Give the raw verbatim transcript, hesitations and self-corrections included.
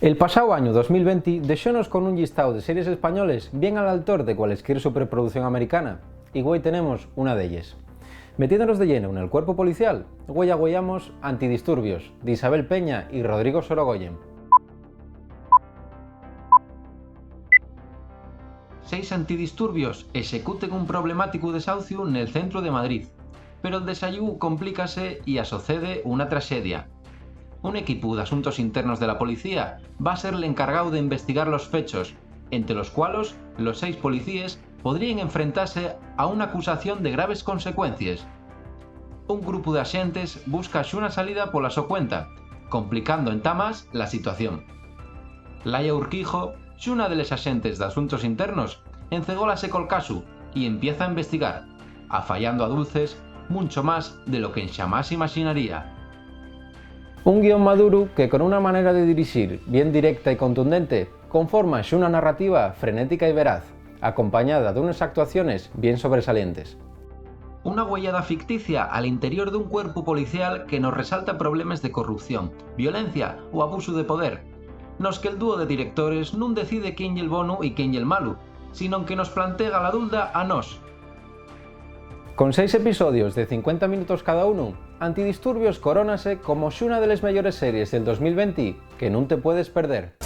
El pasáu añu dos mil venti dexónos con un llistáu de series españoles bien al altor de cualesquier superproducción americana, y güei tenemos una d'elles. Metiéndonos de lleno nel cuerpu policial, güei agüeyamos Antidisturbios, d'Isabel Peña y Rodrigo Sorogoyen. Seis antidisturbios executen un problemáticu desauciu nel centru de Madrid, pero'l desayugu complícase y asocede una traxedia. Un equipu d'asuntos internos de la policía va ser l'encargáu d'investigar los fechos, ente los cualos los seis policíes podríen enfrentase a una acusación de graves consecuencies. Un grupu d'axentes busca xuna salida pola so cuenta, complicando entá más la situación. Laia Urquijo, xuna de les axentes d'asuntos internos, encególase col casu y empieza a investigar, afayando a dulces muncho más de lo qu'enxamás imaxinaría. Un guión maduru que, con una manera de dirixir bien directa y contundente, conforma xuna narrativa frenética y veraz, acompañada d'unes actuaciones bien sobresalientes. Una güeyada ficticia al interior d'un cuerpu policial que nos resalta problemes de corrupción, violencia o abusu de poder, nos que'l dúo de directores nun decide quién ye'l bonu y quién ye'l malu, sinón que nos plantega la dulda a nós. Con seis episodios de cincuenta minutos cada unu, Antidisturbios corónase como xuna de les meyores series del dos mil venti que nun te puedes perder.